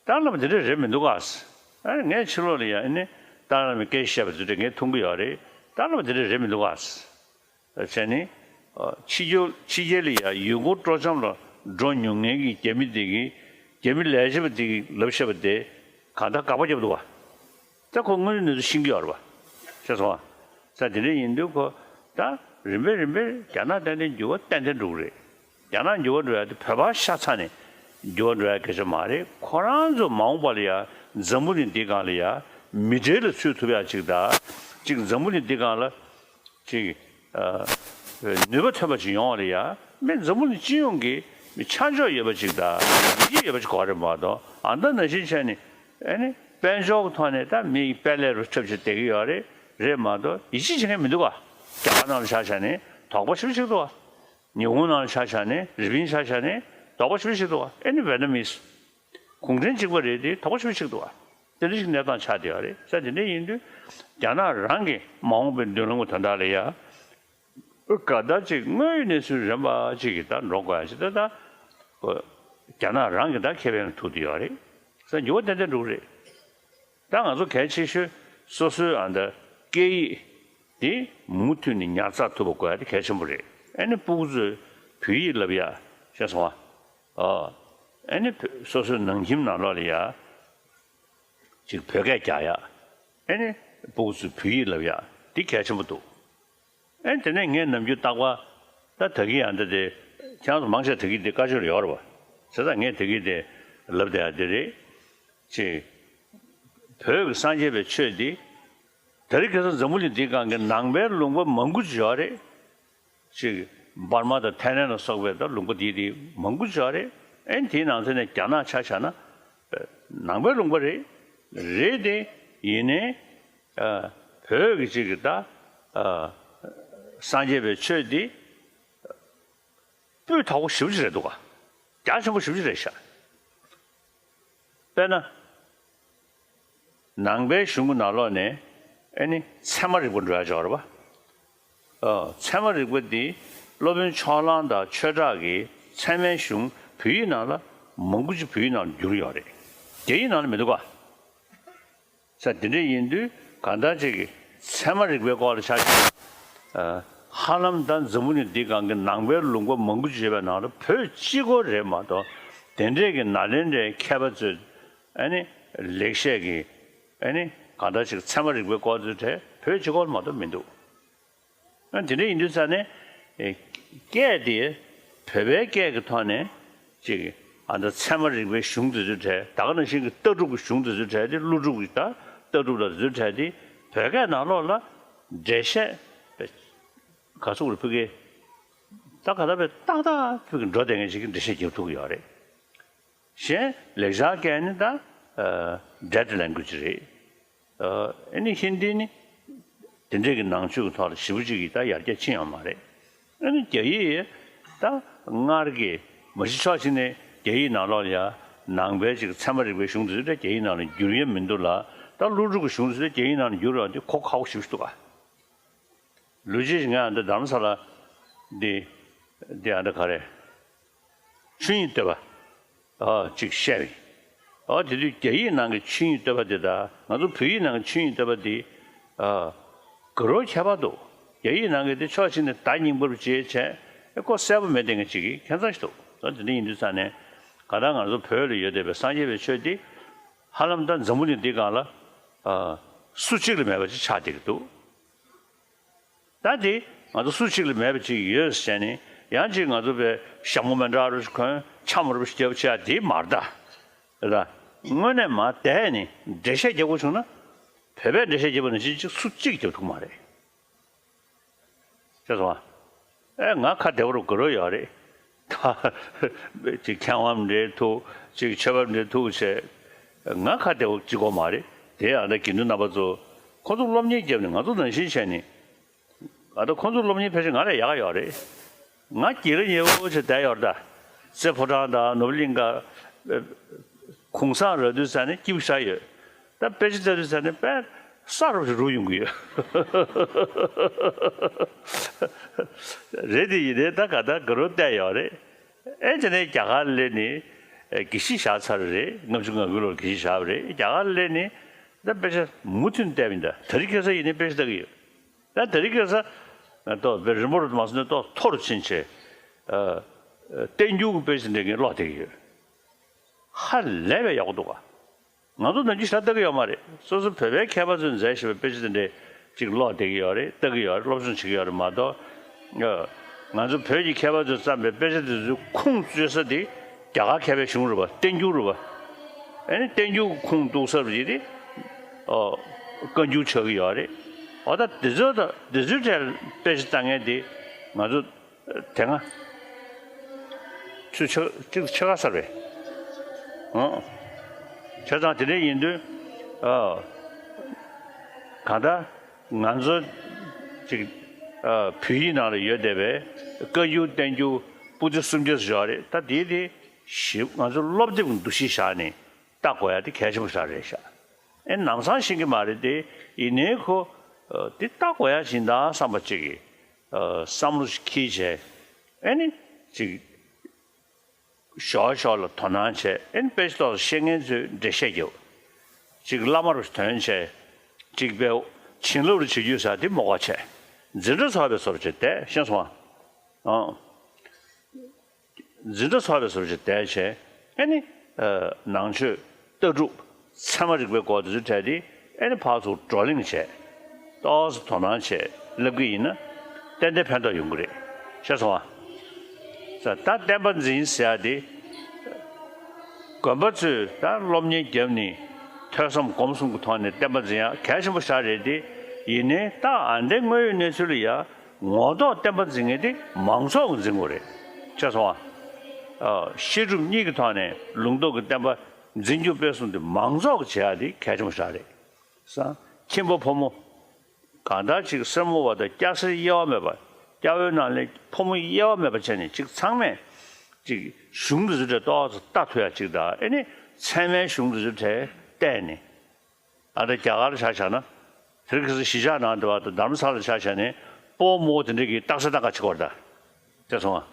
ཏཱ་ལའི་བླ་མ་དེ་འདྲ་རེད་མི་འདུག་ག་ཨ་ནི་ངས་ཕྱི་ལོགས་ལ་ཡ་ཨ་ནི་ཏཱ་ལའི་བླ་མའི་སྐད་བཤད་པ་དེ་འདྲ་ངས་མཐོང་གི་ཡོད་རེད། ཏཱ་ལའི་བླ་མ་དེ་འདྲ་རེད་མི་འདུག་ག་བྱས་ནས། ཕྱི་རྒྱལ་ཕྱི་རྒྱལ་ལ་ཡང་ཡུལ་སྐོར་སྤྲོ་འཆམ་ལ་འགྲོ་མྱོང་མཁན་གྱི་རྒྱ་མི་དེ་གིས། རྒྱ་མི་ལས་བྱེད་པ་དེ་གིས་ལབ་བཤད་པ་དེ་གང་ལྟར་དགག་པ་བརྒྱབ་འདུག་བ། ད་ཁོ་དངོས་ཡོད་གནས་ཚུལ་ཤེས་ཀྱི་ཡོད་རེད་བ། ཤེས་སོང་བ། ས་དེ་འདྲ་ཡིན་དུས་ཁོ་ད་རིམ་པས་རིམ་པས་རྒྱ་ནག་ཏན་ཏན་འགྱུར་བ་ཏན་ཏན་འགྲོ་གི་རེད། རྒྱ་ནག་འགྱུར་བ་འགྲོ་ཡ་དེ་བོད་པ་ཤ་ཚ་ནས་འགྱུར་བ་འགྲོ་ཡ་སྐད་ཆ་མ་རེད། ཁོ་རང་ཚོ་མ་འོངས་པ་ལ་ཡ་འཛམ་བུ་གླིང་འདིའི་སྒང་ལ་ཡ་མི་གྲལ་ལ་ཚུད་ཐུབ་ཡ་ཅིག་དང་། ཅིག་འཛམ་བུ་གླིང་འདིའི་སྒང་ལ། ཅིག་ཨ། ནུས་པ་ཐོན་པ་ཅིག་ཡོང་བ་ལ་ཡ། མི་འཛམ་བུ་གླིང་སྤྱི་ཡོངས་ཀྱི་མི་ཆ་འཇོག་ཡོད་པ་ཅིག་དང་། ཡིད་ཆེས་ཡོད་པ་ཅིག་དགོས་རེད་མ་གཏོགས། ཨ་ད་ནང་བཞིན་བྱས་ནས་ཨ་ནི་དཔལ་འབྱོར་གྱི་ཐོག་ནས་ད་མི་དཔལ་ལས་རུ་འཁྲབ་བྱས་བསྡད་ཀྱི་ཡོད་རེད། རེད་མ་གཏོགས་ཡིད་ཆེས་བྱེད་མཁན་མི་འདུག་ག་རྒྱ་གར་ནང་ལ་ཆ་བཞག་ནས་དོགས་པ་ཞེ་པོ་ཅིག་འདུག་ག་ཉི་ཧོང་ནང་ལ་ཆ་བཞག་ནས། རི་པིན་ཆ་བཞག་ནས་དོགས་པ་ཞེ་པོ་ཅིག་འདུག་ག་ཨ་ནི་ཝེ་ཏི་ནམ་མི། གུང་ཁྲན་གཅིག་པ་རེད་དེ་དོགས་པ་ཞེ་པོ་ཅིག་འདུག་བ། དེ་འདྲ་ཞིག་གནས་སྟངས་ཆགས་བསྡད་ཡོད་རེད། ས་དེ་འདྲ་ཡིན་དུས་རྒྱ་ནག་རང་གི་མ་འོངས་པའི་མདུན་ལམ་གྱི་དོན་དག་ལ་ཡ། ག་ད་ཅིག་དངོས་ཡོད་གནས་ཚུལ་རན་པ་ཅིག་གི་ད་འགྲོ་དགོས་ཡ་ཅིག་ད་ད། རྒྱ་ནག་རང་གི་ད་ཁེ་ཕན་ལ་ཐུག་བསྡད་ཡོད་རེད། ས་འགྱུར་བ་ཏན་ཏན་འགྲོ་གི་རེད། ད་ང་ཚོ་གལ་ཆེ་ཤོས་སོ་སོའི་ཨ་ད་སྐད་ཡིག་དེ་མུ་མཐུད་ནས་ཉར་ཚགས་ཐུབ་པ་དགོས་ཡ་དེ་གལ་ཆེན་པོ་རེད། ཨ་ནི་སྤུ་གུ་ཚོས་བོད་ཡིག་བསླབ་ཡ། ཤེས་སོང་ཨ། ཨ། ཨ་ནི་བོད་སོ་སོའི་ནང་ཁྱིམ་ནང་ལོགས་ལ་ཡ། ཅིག་བོད་སྐད་རྒྱག་ཡ། ཨ་ནི་སྤུ་གུ་ཚོས་བོད་ཡིག་བསླབ་ཡ། འདི་གལ་ཆེན་པོ་འདུག་ཨ་ནི་དེ་ནས་ངས་ནམ་རྒྱུན་རྟག་པར་ད་ད་གིན་ཡང་འདི་དེ་ཁྱེད་རང་ཚོ་མང་ཆེ་བ་ད་གིན་དེ་བཀའ་ཆོས་ལ་ཡོད་རེད་བ། བྱས་ཙང་ངས་ད་གིན་དེ་ལབ་བསྡད་ཡ་འདི་རེད། ཅིག་བོད་ཀྱི་སངས་རྒྱས་པའི་ཆོས་འདི། དེ་རིང་ཁ་སང་འཛམ་བུ་གླིང་འདིའི་སྒང་གི་ནང་པའི་ལུང་པ་མང་པོ་ཅིག་ཡོད་རེད། ཅིག་འབར་མ་དང་ཐའི་ལན་ལ་སོགས་པའི་ད་ལུང་པ་དེ་དེ་མང་པོ་ཅིག་ཡོད་རེད། ཨེ་དེའི་ནང་ཚན་ནས་རྒྱ་ནག་ཆ་བཞག་ན་ནང་པའི་ལུང་པ་རེད། རེད་དེ་ཡིན་ནའི་བོད་ཀྱི་ཅིག་གི་ད་སངས་རྒྱས་པའི་ཆོས་འདི་སྤུས་དག་པོ་ཞེ་པོ་ཅིག་རེད་འདུག་ག་རྒྱ་ཆེན་པོ་ཞེ་པོ་ཅིག་རེད་ཤག་དཔེར་ན། ནང་པའི་གཞུང་གི་ནང་ལོགས་ནས་ཨེ་ནི་ཚད་མ་རིག་པ་འགྲོ་ཡ་ཅིག་ཡོད་རེད་པ། ཨ། ཚད་མ་རིག་པ་འདི་སློབ་དཔོན་ཕྱོགས་གླང་དང་ཆོས་གྲགས་ཀྱིས་ཚད་མའི་གཞུང་བོད་ཡིག་ནང་ལ་མང་པོ་ཅིག་བོད་ཡིག་ནང་ལ་བསྒྱུར་ཡོད་རེད། རྒྱ་ཡིག་ནང་ལ་མི་འདུག་ག་ས་དེ་འདྲ་ཡིན་དུས་གང་ལྟར་ཅིག་གིས་ཚད་མ་རིག་པའི་སྐོར་ལ་ཆ་བཞག་ན། ཧ་ལམ་ད་འཛམ་བུ་གླིང་འདིའི་སྒང་གི་ནང་པའི་ལུང་པ་མང་པོ་ཅིག་ཡོད་པའི་ནང་ལ་བོད་གཅིག་པོ་རེད་མ་གཏོགས། དེ་འདྲས་ཀྱི་ནཱ་ལེནྡྲའི་མཁས་པ་ཚོས་ཨ་ནི་ལེགས་བཤད་ཀྱི་ཨ་ནི་གང་ལྟར་ཅིག་ཚད་མ་རིག་པའི་སྐོར་ཚོའི་གྲས་བོད་གཅིག་པོ་མ་གཏོགས་མི་འདུག་ཨ། དེ་འདྲ་ཡིན་དུས་ཙང་ནས། ཨེ། སྐད་དེ་བོད་པའི་སྐད་ཀྱི་ཐོག་ནས་ཅིག་ཨ་ད་ཚད་མ་རིག་པའི་གཞུང་དེ་ཚོའི་གྲས། ད་ག་ནང་བཞིན་གྱི་ལྟ་གྲུབ་ཀྱི་གཞུང་དེ་ཚོའི་གྲས་དེ། ཀླུ་སྒྲུབ་ཀྱི་ད་ལྟ་གྲུབ་དང་དེ་ཚོའི་གྲས་དེ་བོད་སྐད་ནང་ལོགས་ལ་འགྲེལ་བཤད་ག་ཚོད་རེ་ཕུལ་གི། ད་ག་ད་བས་ཏག་ཏག་ཕུལ་གི་འགྲོ་བསྡད་མཁན་ཞིག་གིས་འགྲེལ་བཤད་རྒྱབ་ཐུབ་ཀྱི་ཡོད་རེད། གཞན་ལེགས་སྦྱར་སྐད་ནི་ད་ཨ་dead language་རེད། ཨ་ནི་ཧིན་དི་ནི་དེ་འདྲས་ཀྱི་ནང་ཆོས་ཀྱི་ཐོག་ལ་ཞེ་པོ་ཅིག་གིས་ད་ཡར་རྒྱས་ཕྱིན་ཡོད་མ་རེད། ཨ་ནི་རྒྱ་ཡིག་ད་སྔར་གྱི་མ་གཞི་ཕྱོགས་གཅིག་ནས་རྒྱ་ཡིག་ནང་ལོགས་ལ་ཡ་ནང་པའི་ཅིག་ཚད་མ་རིག་པའི་གཞུང་དེ་ཚོ་ད་རྒྱ་ཡིག་ནང་ལ་བསྒྱུར་ཡ་མི་འདུག་ལ། ད་ཀླུ་སྒྲུབ་ཀྱི་གཞུང་དེ་ཚོ་ད་རྒྱ་ཡིག་ནང་ལ་བསྒྱུར་ཡོད་དེ་གོ་ཁག་པོ་ཞེ་པོ་ཅིག་འདུག་ག་ལོ་རྒྱུས་ང་འདི་རྡ་རམ་ས་ལ་འདི་འདི་ཨ་འདྲ་ག་རེ། ཆོས་དབྱིངས་བསྟོད་པ། ཨ་ཅིག་བཤད་པས། ཨ་དེ་དུས་རྒྱ་ཡིག་ནང་གི་ཆོས་དབྱིངས་བསྟོད་པ་འདི་དང་ང་ཚོ་བོད་ཡིག་ནང་གི་ཆོས་དབྱིངས་བསྟོད་པ་འདི། ཨ་ག་རེ་ཁྱད་པར་འདུག་རྒྱ་ཡིག་ནང་གི་འདི་ཕྱོགས་གཅིག་ནས་བརྡ་རྙིང་པར་བྱས་བྱས་ཨེ་ཁོ་གསལ་པོ་མེད་བསྡད་མཁན་ཅིག་གི་ཁྱད་མཚར་ཞིག་འདུག་ཨ་དེ་འདྲ་ཡིན་དུས་ཙང་ནས་ག་ད་ང་ཚོ་བོད་ལ་ཡོད་བསྡད་པའི་སངས་རྒྱས་པའི་ཆོས་འདི་ཧ་ལམ་ད་འཛམ་བུ་གླིང་འདིའི་སྒང་ལ་ཨ་སུ་གཅིག་ལ་མེད་པ་ཅིག་ཆགས་བསྡད་ཀྱི་འདུག་ད་དེ་ང་ཚོ་སུ་གཅིག་ལ་མེད་པ་ཅིག་ཡོད་ཟེར་ནས་ཡང་ཅིག་ང་ཚོ་པའི་ཞྭ་མོ་མི་འདྲ་རུ་གོན་ཆམ་རུ་རྒྱབ་བྱས་དེ་མ་རེད་ད། རེད་ད། དངོས་གནས་མ་བསྡད་ནས་འགྲེལ་བཤད་རྒྱག་དགོས་བྱུང་ན། བོད་པས་འགྲེལ་བཤད་རྒྱབ་པ་ནང་བཞིན་ཅིག་སུ་གཅིག་རྒྱབ་ཐུབ་མ་རེད། ཤེས་སོང་ཨ། ཨེ་ང་ཁ་བདེ་བོ་རུ་དགོས་རོགས་ཡོད་རེད། ད་ཅིག་མཁས་དབང་འདྲེ་ཐུག་ཅིག་ཆོས་པ་འདྲེ་ཐུག་བྱས། ང་ཁ་བདེ་བོ་གཅིག་གོ་མ་རེད་དེ། ཨ་ད་དགེ་འདུན་རྣམ་པ་ཚོ་ཁོ་ཚོ་སློབ་གཉེར་བརྒྱབ་ནས་ང་ཚོ་ནང་བཞིན་བྱས་ནས། ཨ་ད་ཁོ་ཚོ་སློབ་གཉེར་ཕལ་ཆེར་ང་ལས་ཡག་ཡོད་རེད། ང་དགེ་ལ་ཉེ་བོ་ཆེ་བསྡད་ཡོད་རེད་ད། རྩེ་ཕོ་བྲང་དང་ནོར་བུ་གླིང་ག་གུང་སེང་རག་དུས་ཙ་ནས་སྐྱིད་པོ་ཞེ་ཡོད། ད་དཔེ་ཆ་ལྟ་དུས་ཙ་ནས་དཔེ་ས་རུབ་ཅིག་རུབ་ཡོང་གི་ཡོད། རེད་དེ་ཡིན་ནའི་ད་ག་ད་དགའ་རབ་བསྡད་ཡོད་རེད། ཨེ་དེ་ནས་རྒྱ་གར་སླེབས་ནས་དགེ་བཤེས་བཞག་ཚར་རེད། ལྔ་བཅུ་ང་དགུ་ལོར་དགེ་བཤེས་བཞག་པ་རེད། རྒྱ་གར་སླེབས་ནས་ད་དཔེ་ཆ་མུ་མཐུད་བལྟས་པ་ཡིན་ད། དེ་རིང་ཁ་སང་ཡིན་ནའི་དཔེ་ཆ་ལྟ་གི་ཡོད། ད་དེ་རིང་ཁ་སང་ང་ཏོག་དཔེ་རིང་པོ་རུ་མ་སོང་ནས་ཏོག་མཐོ་རུ་ཕྱིན་བྱས། ཨ། བསྟན་འགྱུར་གྱི་དཔེ་ཆ་འདྲ་གིན་ཀློག་བསྡད་ཀྱི་ཡོད། ཧ་ལས་པའི་ཡག་པོ་འདུག་ག་ང་ཚོ་ནམ་རྒྱུན་ཞེ་དྲག་ལྟ་གི་ཡོད་མ་རེད། སོ་སོ་བོད་པའི་མཁས་པ་ཚོས་མཛད་བཞིན་པའི་དཔེ་ཆ་དེ་འདྲའི་ཅིག་ཀློག་བསྡད་ཀྱི་ཡོད་རེད། ལྟ་གི་ཡོད་རེད། སློབ་སྦྱོང་བྱེད་ཀྱི་ཡོད་རེད་མ་གཏོགས། ཨ། ང་ཚོ་བོད་ཀྱི་མཁས་པ་ཚོས་བརྩམས་པའི་དཔེ་ཆ་དེ་ཚོའི་ཁུངས་བཙུན་ས་དེ་རྒྱ་གར་མཁས་པའི་གཞུང་རེད་པ། བསྟན་འགྱུར་རེད་པ། ཨ་ནི་བསྟན་འགྱུར་གྱི་ཁུངས་གཏུགས་ས་རེད་དེ། ཨོ། བཀའ་འགྱུར་ཆགས་ཀྱི་ཡོད་རེད། འོ་ད་དེ་ཚོ་ད་དེ་ཚོའི་གྲས་དཔེ་ཆ་ལྟ་མཁན་དེ་ང་ཚོ་དེ་སྔ་ཚུལ་ཆེ་གཅིག་ཆེ་ཁ་གསར་པས། ཨོ། བྱས་ཙང་དེ་འདྲ་ཡིན་དུས། ཨ། གང་ལྟར་ང་ཚོ་ཅིག་ཨ། བོད་ཡིག་ནང་ལ་ཡོད་བསྡད་པའི་བཀའ་འགྱུར་བསྟན་འགྱུར་པོ་ཏི་སུམ་བརྒྱ་ཙམ་ཡོད་རེད། ད་དེ་དེ་ཞིབ་ང་ཚོ་སློབ་དེབ་ཀྱི་འདུ་ཤེས་བཞག་ནས་ལྟ་དགོས་ཡ་དེ་གལ་ཆེན་པོ་ཞིག་རེད་ཤག་ཨེ་ནམ་སང་ཤེས་ཀྱི་མ་རེད་དེ། ཡིན་ནའི་ཁོ་ཨ། དེ་ལྟ་དགོས་ཡ་ཞིག་ཡིན་ད་བསམ་པ་ཅིག་གིས་ཨ། བསམ་བློ་ཞིག་འཁྱེར་བྱས། ཨེ་ནི་ཅིག་ཞོག་ཞོག་ལ་དོ་སྣང་བྱས། ཨེ་ནི་དཔེ་ཆ་ཏོག་ཙམ་ཤེས་མཁན་ཚོས་འགྲེལ་བཤད་རྒྱབ། ཅིག་བླ་མ་རུ་ཐོན་བྱས། ཅིག་དཔེ་བྱིན་རླབས་རུ་བྱེད་རྒྱུ་ཟེར་དེ་མ་དགོས་བྱས། འཛིན་གྲྭ་ཚོགས་པའི་བཟོ་འདྲ་ཅིག་བསྡད། ཤེས་སོང་ཨ། ཨང་། འཛིན་གྲྭ་ཚོགས་པའི་བཟོ་འདྲ་ཅིག་བསྡད་བྱས། ཨེ་ནི་ཨ། ནང་ཆོས་ལྟ་གྲུབ་ཚད་མ་རིག་པའི་སྐོར་དེ་ཚོའི་གྲས་དེ་ཨེ་ནི་ཕར་ཚུར་བགྲོ་གླེང་བྱས། ཏོག་ཙམ་དོ་སྣང་བྱས་ལབ་ཀྱི་ཡིན་ན། ཏན་ཏན་ཕན་ཐོགས་ཡོང་གི་རེད། ཤེས་སོང་ཨ། ས་ད་བསྟན་པ་འཛིན་ཟེར་ཡ་དེ། དགོན་པ་ཚོས་ད་སློབ་གཉེར་བརྒྱབ་ནས་ཐོས་བསམ་སྒོམ་གསུམ་གྱི་ཐོག་ནས་བསྟན་པ་འཛིན་ཡ་གལ་ཆེན་པོ་ཞིག་རེད་དེ། ཡིན་ནའི་ད་ཨ་འདྲའི་དངོས་ཡོད་གནས་ཚུལ་ལ་ཡ་ངོ་ཐོག་བསྟན་པ་འཛིན་མཁན་དེ་མང་ཚོགས་ཀྱིས་འཛིན་དགོས་རེད། ཤེས་སོང་ཨ། བཤད་སྒྲུབ་གཉིས་ཀྱི་ཐོག་ནས་ལུང་རྟོགས་ཀྱི་བསྟན་པ་འཛིན་སྐྱོང་སྤེལ་གསུམ་དེ་མང་ཚོགས་ཀྱིས་བྱེད་ཡ་དེ་གལ་ཆེན་པོ་ཞིག་རེད། སང་ཁྱིམ་པ་ཕོ་མོ། གང་ལྟར་ཅིག་སེར་མོ་བ་དང་སྐྱ་སེར་དབྱེ་བ་མེད་པ། སྐྱ་བོའི་ནང་ལས་ཕོ་མོ་དབྱེ་བ་མེད་པ་བྱས་ནས་ཅིག་ཚང་མས་ཅིག་གཞུང་འདི་ཚོ་གྲས་ཏོག་ཙམ་ལྟ་ཐུབ་ཡ་ཅིག་དང་། ཨེ་ནི་ཚད་མའི་གཞུང་འདི་ཚོ་གྲས་བལྟས་ནས། ཨ་ད་རྒྱ་གར་ཆ་བཞག་ན། དེ་རིང་ཁ་སང་གཞིས་ཆགས་ནང་དུ་བ་དང་དྷ་རམ་ས་ལ་ཆ་བཞག་ནས་ཕོ་མོ་དེ་འདྲ་གི་རྟགས་གསལ་བཏང་ག་བྱེད་དགོས་རེད་ད། དེ་སོང་ང་།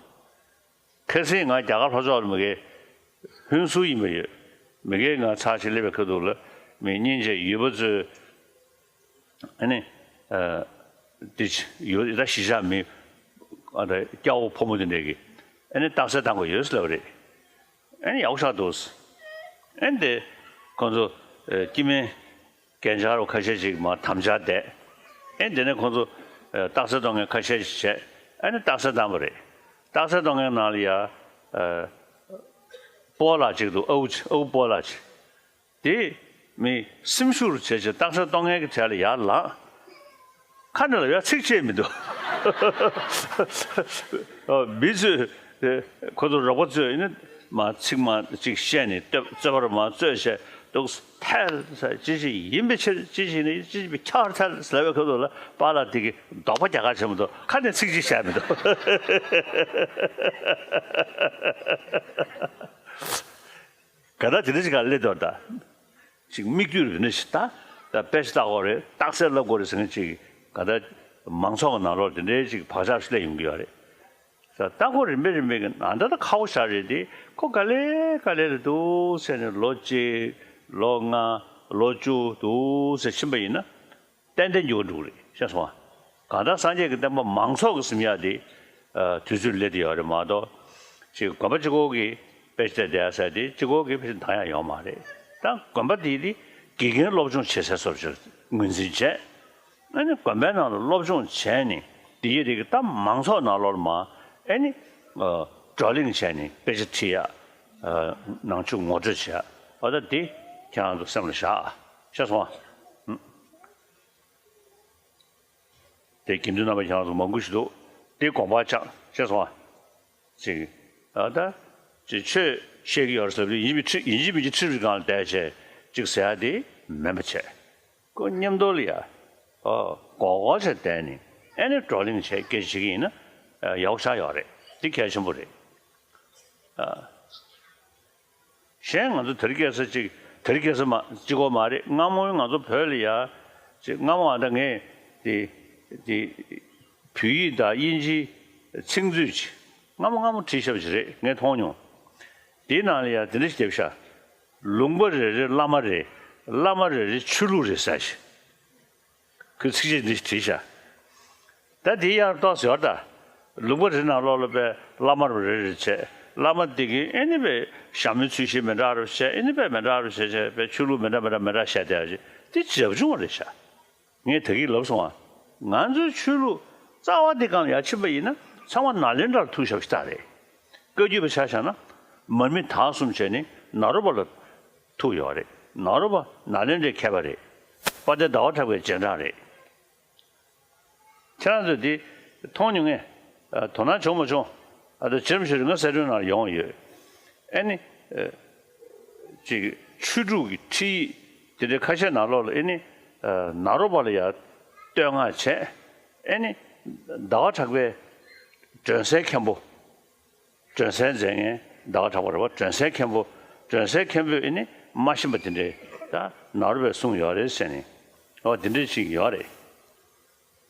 ཁ་སང་ང་རྒྱ་གར་ལྷོ་ཕྱོགས་ལ་མི་གའི་ཧུན་སུར་ཡིན་པ་ཡོད། མི་གའི་ང་ཚར་ཞིག་སླེབས་པའི་ཁ་ཐུག་ལ་མི་སྙིང་རྗེ་ཡོད་པ་ཚོས། ཨ་ནི། ཨ། དེ་ཡོད་ད་གཞིས་ཆགས་མི། ཨ་ད་སྐྱ་བོ་ཕོ་མོ་དེ་འདྲས་ཀྱི། ཨ་ནི་རྟགས་གསལ་བཏང་དགོས་ཡོད་ཟེར་ལབ་པ་རེད། ཨ་ནི་ཡག་པོ་ཆགས་འདུག་ཨ་ནི་དེ་ཁོང་ཚོ་ཨ་སྐྱེ་དམན་རྒན་ཆགས་རོགས་ཁ་ཤས་ཅིག་མར་དམ་བཅའ་བསྡད། ཨ་ནི་དེ་ནས་ཁོང་ཚོ་ཨ་རྟགས་གསལ་གཏོང་མཁན་ཁ་ཤས་ཅིག་བྱས། ཨ་ནི་རྟགས་གསལ་བཏང་པ་རེད། རྟགས་གསལ་གཏོང་མཁན་ནང་ལ་ཡ་ཨ་སྤོ་ལགས་ཅིག་འདུག་ཨ་ཁུ་ཅིག་ཨ་ཁུ་སྤོ་ལགས་ཅིག་དེ་མི་སེམས་ཤུགས་རུ་བྱས་བྱས་རྟགས་གསལ་གཏོང་མཁན་གྱི་གྲས་ལ་ཡར་ལངས། ཁ་ནས་ལབ་ཡ་ཚིག་གཅིག་མི་འདུག་ཨ། མི་ཚོས་ཨེ་ཁོ་ཚོ་རོགས་པ་ཚོས་ཨེ་ནི་མར་ཚིག་མར་ཅིག་བཤད་ནས་རྩོད་པ་རུ་མར་རྩོད་བྱས་འདུག་ཐལ་ཟེར། ཅི་ཞིག་ཡིན་པའི་ཕྱིར། ཅི་ཞིག་ནི་ཅི་ཞིག་པའི་ཁྱར་ཐལ་ཟེར་བའི་ཁ་ཐུག་ལ་པཱ་ལགས་དེ་གིས་དོགས་པ་རྒྱག་ག་བྱེད་མི་འདུག་ཁ་ནས་ཚིག་གཅིག་བཤད་མི་འདུག་ག་ད་དེ་འདྲ་ཞིག་ག་སླེབས་འདུག་ད། ཅིག་མིག་ལྟོས་རེ་ནས་ཤི་ད། ད་དཔེ་ཆ་ལྟ་དགོས་རེད། རྟགས་གསལ་ལབ་དགོས་རེད་ཟེར་མཁན་ཅིག་ག་ད་མང་ཚོགས་ཀྱི་ནང་ལོགས་དེ་འདྲའི་ཅིག་བག་ཆགས་སླེབས་ཡོང་གི་ཡོད་རེད། ད་ལྟ་ཁོ་རིམ་པས་རིམ་པས་ཀྱི་ནང་ད་ད་ཁག་པོ་ཞིག་རེད་དེ། ཁོ་ག་ལེ་ག་ལེ་ལ་འདུག་ཟེར་ནས་ལོ་གཅིག་ལོ་ལྔ་ལོ་བཅུ་འདུག་ཟེར་ཕྱིན་པ་ཡིན་ན། ཏན་ཏན་འགྱུར་བ་འགྲོ་གི་རེད། ཤེས་སོང་ང་། གང་ལྟར་སངས་རྒྱས་ཀྱི་བསྟན་པ་མང་ཚོགས་ཀྱིས་ཟིན་ཡག་དེ། ཨ། དུས་ཚོད་སླེབས་བསྡད་ཡོད་རེད་མ་གཏོགས། ཅིག་དགོན་པ་གཅིག་པོ་གིས་དཔེ་ཆ་བལྟས་བསྡད་ཡག་ཟེར་དེ་གཅིག་པོ་གིས་དཔེ་ཆ་འདང་ཡག་ཡོད་མ་རེད། ད་དགོན་པ་དེ་དེ་དགེ་རྒན་སློབ་སྦྱོང་བྱེད་སའི་བཟོ་འདྲ་ཅིག་ངོས་འཛིན་བྱས། ཨ་ནི་དགོན་པའི་ནང་ལ་སློབ་སྦྱོང་བྱས་ནས་ འདི་ཡི་རིགས་ད་མང་ཚོགས་ནང་ལོགས་ལ་མ་ཨེ་ནི་ཨ་བགྲོ་གླེང་བྱས་ནས་དཔེ་ཆ་ཁྲིད་ཡ། ཨ་ནང་ཆོས་ངོ་སྤྲོད་བྱེད་ཡ། ཨ་ད་འདི་ཁྱེད་རང་ཚོ་སེམས་ལ་བཞག་ཤེས་སོང་ཨ། དེ་དགེ་འདུན་རྣམ་པ་ཁྱེད་རང་ཚོ་མང་པོ་ཞིག་འདུག་དེ་དགོངས་པ་འཆང་ཤེས་སོང་ཨ། ཅིག་ཨ་ད་ཅིག་ཆོས་བཤད་ཀྱི་ཡོད་རེད་ཟེར་བ་ཡིན་གཅིག་མིན་གཅིག་ཁྲིད་རིགས་སྒང་ལ་བསྡད་བྱས་ཅིག་ཟེར་ཡ་དེ་མིན་པ་བྱས། ཁོ་མཉམ་དུ་ལ་ཡ། ཨོ། མགོ་སྐོར་བྱས་བསྡད་ནས་ཨེ་ནི་བགྲོ་གླེང་བྱས་སྐད་ཆ་བྱེད་ཀྱི་ཡིན་ན་ཡག་པོ་ཆགས་ཡོད་རེད། འདི་གལ་ཆེན་པོ་རེད། ཨ། གཞན་ང་ཚོ་དེ་རིང་ཁ་སང་ཅིག་དེ་རིང་ཁ་སང་མ་གཅིག་པོ་མ་རེད། སྔ་མོ་ང་ཚོ་བོད་ལ་ཡ། ཅིག་སྔ་མོ་ཨ་ད་ངས་དེ་དེ་བོད་ཡིག་དང་དབྱིན་ཇིའི་ཚིག་མཛོད་ཅིག་སྔ་མོ་སྔ་མོ་བྲིས་བཞག་པ་ཅིག་རེད། ངས་མཐོང་མྱོང་། དེའི་ནང་ལ་ཡ་དེ་འདྲ་ཞིག་བརྒྱབ་ཤག་ལུང་པ་རེ་རེ་བླ་མ་རེད། བླ་མ་རེ་རེ་ཆོས་ལུགས་རེད་ཟེར་ཞིག་ཁོས་ཚིགས་བཅད་འདི་བྲིས་ཤག་ད་དེ་ཡར་ཏོག་ཙམ་ཡོད་ད། ལུང་པ་རེ་ནང་ལོགས་ལ་པའི་བླ་མ་རེ་རེ་བྱས། བླ་མ་དེ་གིས་ཨེ་ནི་པའི་ཞྭ་མོའི་ཚུལ་བཞིན་མི་འདྲ་རུ་བྱས། ཨེ་ནི་པའི་མི་འདྲ་རུ་བྱས་བྱས་པའི་ཆོས་ལུགས་མི་འདྲ་མི་འདྲ་མི་འདྲ་བཤད་བསྡད་ཡ་ཅིག་དེ་ཇེ་བྱུང་བ་རེད་ཤག་ངས་ད་གིན་ལབ་སོང་ཨ། ང་ཚོའི་ཆོས་ལུགས་རྩ་བ་དེ་སྒང་ལ་ཡར་ཕྱིན་པ་ཡིན་ན་ཚང་མ་ནཱ་ལེནྡྲར་ཐུག་བཞག་པ་ཞིག་ད་རེད། བཀའ་བརྒྱུད་པ་ཆ་བཞག་ན་མར་མི་དྭགས་གསུམ་བྱས་ནས་ནཱ་རོ་པ་ལ་ཐུག་ཡོད་རེད། ནཱ་རོ་པ་ནཱ་ལེནྡྲའི་མཁས་པ་རེད། དཔལ་ལྡན་ཟླ་བ་གྲགས་པའི་རྗེས་འབྲང་རེད། ཁྱེད་རང་ཚོས་འདི་མཐོང་མྱོང་ངས། ཨ། དོ་སྣང་བྱུང་མ་བྱུང་། ཨ། ད་རྗེ་རིན་པོ་ཆེ་རི་ང་གསལ་སྒྲོན་ནང་ཡོང་ཡོད། ཨེ་ནི། ཨ། ཅིག་ཆོས་དྲུག་གི་ཁྲིད་ཡིག་དེ་འདྲའི་ཁ་ཤས་ནང་ལོགས་ལ་ཨེ་ནི། ཨ། ནཱ་རོ་པ་ལ་ཡ་བསྟོད་བསྔགས་བྱས། ཨེ་ནི། ཟླ་བ་གྲགས་པའི་སྒྲོན་གསལ་མཁན་པོ། སྒྲོན་གསལ་མཛད་མཁན་ཟླ་བ་གྲགས་པ་རེད་པ། སྒྲོན་གསལ་མཁན་པོ། སྒྲོན་གསལ་མཁན་པོས་ཨེ་ནི་མ་ཤེས་པ་དེ་འདྲའི་ད་ནཱ་རོ་པས་གསུངས་ཡོད་རེད་ཟེར་ནས། ཨོ་དེ་འདྲའི་ཅིག་ཡོད་རེད།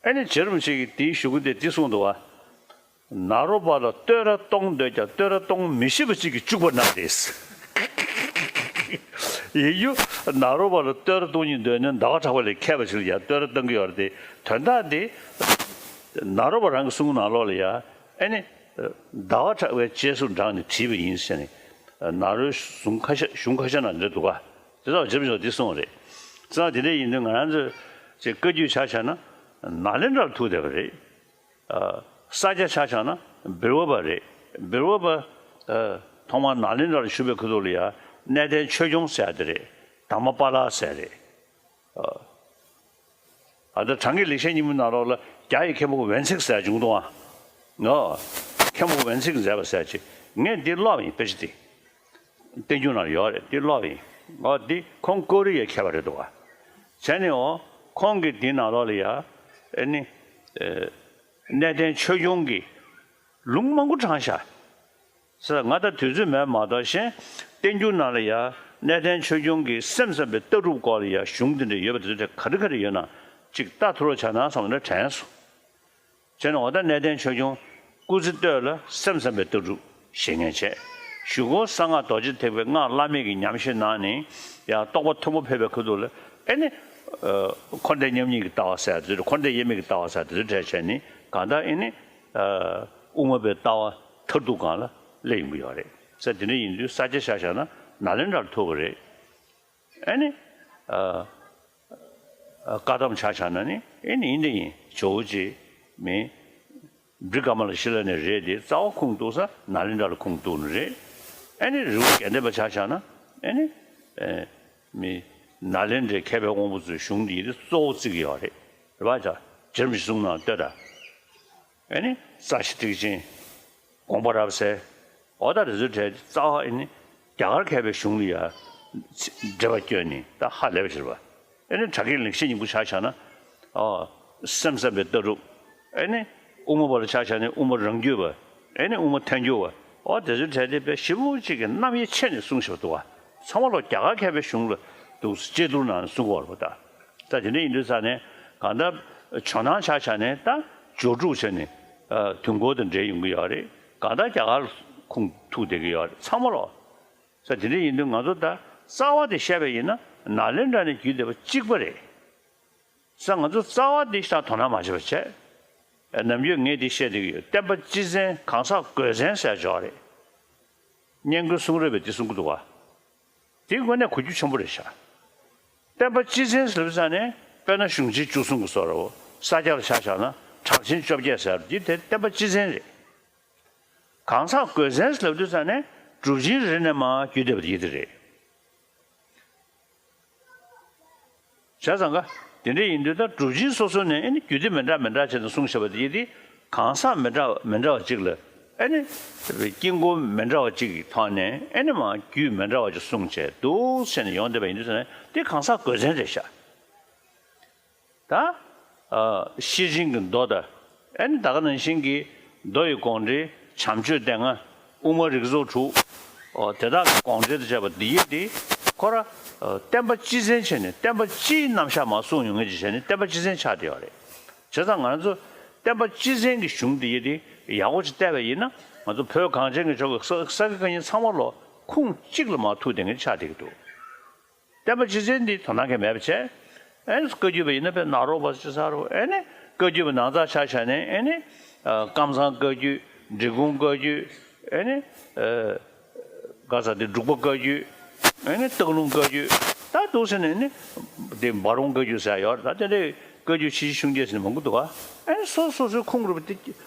ཨེ་ནི་རྗེ་རིན་པོ་ཆེ་གིས་དེའི་གཞུག་གུ་དེ་འདི་གསུངས་འདུག་བ། ནཱ་རོ་པ་ལ་བསྟོད་ར་གཏོང་འདོད་ཀྱང་བསྟོད་ར་གཏོང་མི་ཤེས་པ་ཅིག་གིས་སྐྱུག་པ་གནང་རེད། ཡིན་རྒྱུ་ནཱ་རོ་པ་ལ་བསྟོད་ར་གཏོང་སྙིང་འདོད་ན་ཟླ་བ་གྲགས་པ་ལས་མཁས་པ་ཞིག་ལ་ཡང་བསྟོད་ར་གཏོང་གི་ཡོད་རེད་དེ། དོན་དག་དེ་ནཱ་རོ་པ་རང་གི་གསུང་ནང་ལོགས་ལ་ཡ། ཨེ་ནི། ཟླ་བ་གྲགས་པའི་རྗེས་སུ་འབྲངས་ནས་བྲིས་པ་ཡིན་ཟེར་ནས། ནཱ་རོའི་གཞུང་ཁ་ཤས་གཞུང་ཁ་ཤས་ནང་འདི་འདུག་ག་དེ་དག་རྗེ་རིན་པོ་ཆེས་འདི་གསུངས་པ་རེད། གཙང་དེ་འདྲ་ཡིན་དུས་ང་རང་ཚོས་ཅིག་བཀའ་བརྒྱུད་ཆ་བཞག་ན་ནཱ་ལེནྡྲར་ཐུག་བསྡད་པ་རེད། ཨ། ས་སྐྱ་ཆ་བཞག་ན་བིར་ཝ་པ་རེད། བིར་ཝ་པ། ཨ། ཐོག་མར་ནཱ་ལེནྡྲར་བཞུགས་པའི་ཁ་ཐུག་ལ་ཡ་གནས་བརྟན་ཆོས་སྐྱོང་ཟེར་ཡ་དེ་རེད། དྷརྨ་པཱ་ལ་ཟེར་རེད། ཨ། ཨ། ད་བྲང་གི་ལེགས་བཤད་སྙིང་པོའི་ནང་ལོགས་ལ་རྒྱ་ཡི་མཁན་པོ་ཝན་ཚིག་ཟེར་བྱུང་འདུག་ཨ། ཨོ། མཁན་པོ་ཝན་ཚིག་མཛད་པ་ཟེར་ཅིག་ངས་འདི་ཀློག་ཡིན། དཔེ་ཆ་འདི། བསྟན་འགྱུར་ནང་ཡོད་རེད། འདི་ཀློག་ཡིན། ཨོ་འདི་ཁོང་ཀོ་རི་ཡའི་མཁས་པ་རེད་འདུག་ཨ། བྱས་ནས་ཨོ་ཁོང་གིས་འདི་ནང་ལོགས་ལ་ཡ། ཨེ་ནི། ཨེ། གནས་བརྟན་ཆོས་སྐྱོང་གི་ལུང་མང་པོ་དྲངས་ཤག་ཟེར། ང་ད་དུས་ཚོད་མེད་མ་གཏོགས་གཞན་བསྟན་འགྱུར་ནང་ལ་ཡ་གནས་བརྟན་ཆོས་སྐྱོང་གི་སེམས་ཙམ་པའི་ལྟ་གྲུབ་སྐོར་ལ་ཡ་གཞུང་འདི་འདྲ་ཡོད་པ་དེ་ཚོ་ག་རེ་ག་རེ་ཡོད་ན་ཅིག་ལྟ་ཐུབ་རོགས་བྱ་ན་བསམ་ནས་དྲན་སོང་། བྱས་ནས་འོ་ད་གནས་བརྟན་ཆོས་སྐྱོང་སྐུ་ཚེ་སྟོད་ལ་སེམས་ཙམ་པའི་ལྟ་གྲུབ་བཞེངས་མཁན་བྱས། གཞུག་གུ་གསང་སྔགས་རྡོ་རྗེ་ཐེག་པའི་སྔགས་བླ་མེད་ཀྱི་ཉམས་བཞེས་གནང་ནས་ཡང་རྟོགས་པ་མཐོན་པོ་ཕེབས་པའི་ཁ་ཐུག་ལ་ཨེ་ནི། ཨ། འཁོར་འདས་མཉམ་ཉིད་ཀྱི་ལྟ་བ་ཟེར་དེ་ཚོ། འཁོར་འདས་དབྱེར་མེད་ཀྱི་ལྟ་བ་ཟེར་དེ་ཚོ་གྲས་བྱས་ནས་གང་ལྟར་ཨེ་ནི། ཨ། དབུ་མ་པའི་ལྟ་བ་མཐར་ཐུག་སྒང་ལ་སླེབས་ཡོང་གི་ཡོད་རེད་ཟེར། དེ་འདྲ་ཡིན་དུས་ས་སྐྱ་ཆ་བཞག་ན་ནཱ་ལེནྡྲར་ཐུག་པ་རེད། ཨེ་ནི། ཨ། ཨ། བཀའ་གདམས་ཆ་བཞག་ན་ནི་ཨེ་ནི་ཡིན་འདི་ཡིན། ཇོ་བོ་རྗེ་མི་བྲི་ཀ་མ་ལ་ཤི་ལ་ནས་རེད་དེ། རྩ་བ་ཁུངས་གཏུགས་ས་ནཱ་ལེནྡྲ་ལ་ཁུངས་གཏུགས་ནི་རེད། ཨེ་ནི་རི་བོ་དགེ་ལྡན་པ་ཆ་བཞག་ན་ཨེ་ནི། ཨེ། མི་ནཱ་ལེནྡྲའི་མཁས་པའི་དབང་པོ་ཚོའི་གཞུང་འདི་ཡིན་དེ་གཙོ་བོ་བརྩི་གི་ཡོད་རེད། རེད་པ། ཇ། རྗེ་རིན་པོ་ཆེ་གསུང་ནང་ལྟོས་དང་། ཨེ་ནི་རྩ་ཤེ་ཐེག་ཆེན། དགོངས་པ་རབ་གསལ། འོ་ད་དེ་ཚོའི་གྲས་རྩ་བ་ཨེ་ནི་རྒྱ་གར་མཁས་པའི་གཞུང་ལ་ཡ་འགྲེལ་པ་བསྐྱོན་ནས་ད་ཧ་ལས་པ་ཞིག་རེད་པ། ཨེ་ནི་གྲགས་ཀྱི་ལེགས་བཤད་སྙིང་པོ་ཆ་བཞག་ན། ཨ། སེམས་ཙམ་པའི་ལྟ་གྲུབ། ཨེ་ནི་དབུ་མ་པ་ལ་ཆ་བཞག་ནས་དབུ་མ་རང་རྒྱུད་པ། ཨེ་ནི་དབུ་མ་ཐལ་འགྱུར་བ། འོ་དེ་ཚོའི་གྲས་དེ་དཔེ་ཞིབ་པོ་གཅིག་གི་རྣམ་དབྱེ་ཕྱེ་ནས་གསུངས་བཞག་འདུག་པ། ཚང་མ་ལོ་རྒྱ་གར་མཁས་པའི་གཞུང་ལ་འདུག་དཔྱད་བསྡུར་གནང་ནས་གསུང་གི་ཡོད་རེད་པ་ད། ད་དེ་འདྲ་ཡིན་དུས་ཙང་ནས་གང་ལྟར་ཇོ་ནང་ཆ་བཞག་ནས་ད་ཇོ་དྲུག་བྱས་ནས། ཨ། དུས་འཁོར་དང་འབྲེལ་ཡོང་གི་ཡོད་རེད། གང་ལྟར་རྒྱ་གར་ཁུངས་ཐུག་བསྡད་ཀྱི་ཡོད་རེད་ཚང་མ་ལོ། ས་དེ་འདྲ་ཡིན་དུས་ང་ཚོ་ད་རྩ་བ་དེ་བཤད་པ་ཡིན་ན་ནཱ་ལེནྡྲ་ནས་བརྒྱུད་བསྡད་པ་གཅིག་པ་རེད། ས་ང་ཚོ་རྩ་བ་འདི་ཞིག་དང་དོ་སྣང་མ་བྱེད་པ་བྱས། ནམ་རྒྱུན་ངས་འདི་བཤད་བསྡད་ཀྱི་ཡོད། བསྟན་པ་སྤྱི་བཙན་གང་ཟག་སྒོས་བཙན་ཟེར་ཅིག་ཡོད་རེད། སྙན་ཁོའི་གསུང་རབ་པས་འདི་གསུང་གི་འདུག་པ། འདི་དངོས་གནས་གོ་རྒྱུ་ཆེན་པོ་རེད་ཤག་བསྟན་པ་སྤྱི་བཙན་ཟེར་བའི་ས་ནས་དཔེར་ན་གཞུང་ཆེན་བཅུ་གསུམ་གྱི་བཟོ་འདྲ་བོ། ས་སྐྱ་ལ་ཆ་བཞག་ན་ཁྲ་ བར་ཆད་བཅོ་བརྒྱད་ཟེར་འདི་དེ་བསྟན་པ་སྤྱི་མཚན་རེད། གང་ཟག་སྒོས་མཚན་ལབ་དུས་ཙ་ནས་གྲུབ་ཆེན་རེ་ནས་མར་རྒྱུད་སྡེ་པ་དེ་ཡི་དེ་རེད། བྱས་ཙང་ཀ་དེ་འདྲ་ཡིན་དུས་ད་གྲུབ་ཆེན་སོ་སོ་ནས་ཨེ་ནི་རྒྱུད་སྡེ་མི་འདྲ་མི་འདྲ་བྱས་ནས་གསུངས་བཞག་པ་དེ་ཡི་དེ་གང་ཟག་མི་འདྲ་མི་འདྲ་བ་གཅིག་ལ་ཨེ་ནི་དཀྱིལ་འཁོར་མི་འདྲ་བ་གཅིག་གི་ཐོག་ནས་ཨེ་ནི་མར་རྒྱུད་མི་འདྲ་བ་གཅིག་གསུངས་བྱས་འདུག་བྱས་ནས་ཡོང་བསྡད་པ་ཡིན་དུས་ཙ་ནས་དེ་གང་ཟག་སྒོས་མཚན་རེད་ཤག་ད། ཨ། ཤེར་ཕྱིན་གྱི་མདོ་དང་། ཨེ་ནི་ད་ག་ནང་བཞིན་གྱི་མདོ་ཡི་དགོངས་འགྲེལ་བྱམས་ཆོས་སྡེ་ལྔ། དབུ་མ་རིགས་ཚོགས་དྲུག་ཨོ་དེ་དག་གི་དགོངས་འགྲེལ་དང་བཅས་པ་འདི་ཡིན་ཏེ། ཁོ་ར། ཨ། བསྟན་པ་སྤྱི་མཚན་བྱས་ནས་བསྟན་པ་སྤྱིའི་རྣམ་གཞག་མར་གསུངས་ཡོང་མཁན་ཅིག་བྱས་ནས་བསྟན་པ་སྤྱི་མཚན་ཆགས་བསྡད་ཡོད་རེད། བྱས་ཙང་ང་ཚོ་བསྟན་པ་སྤྱི་མཚན་གྱི་གཞུང་འདི་ཡིན་ཏེ་ཡག་པོ་ཅིག་བལྟས་པ་ཡིན་ན་ང་ཚོ་བོད་གངས་ཅན་གྱི་ཕྱོགས་ཀྱི་ས་ས་དགེ་བཀའ་རྙིང་ཚང་མ་ལོ་ཁུངས་གཅིག་ལ་མར་ཐུག་བསྡད་མཁན་ཆགས་བསྡད་ཀྱི་འདུག་བསྟན་པ་སྤྱི་མཚན་འདི་དོ་སྣང་གང་མེད་པ་བྱས། ཨེ་ནི་བཀའ་བརྒྱུད་པ་ཡིན་ན་དཔེ་ནཱ་རོ་པ་ཅི་ས་རུ་ཨེ་ནི་བཀའ་བརྒྱུད་པ་ནང་ཚགས་ཆ་བཞག་ནས་ཨེ་ནི་ཨ་ཀམ་ཚང་བཀའ་བརྒྱུད། འབྲི་གུང་བཀའ་བརྒྱུད། ཨེ་ནི་ཨ་ག་ས་དེ་འབྲུག་པ་བཀའ་བརྒྱུད། ཨེ་ནི་སྟག་ལུང་བཀའ་བརྒྱུད། ད་འདུག་ཟེར་ནས་ཨེ་ནི་དེ་འབའ་རོང་བཀའ་བརྒྱུད་ཟེར་ཡ་ཡོད་རེད། ད་དེ་འདྲའི་བཀའ་བརྒྱུད་ཆེ་ཆུང་བརྒྱད་ཟེར་ནས་མང་པོ་འདུག་ག་ཨེ་ནི་སོ་སོ་སོའི་ཁུངས་རུས་པ་དེ་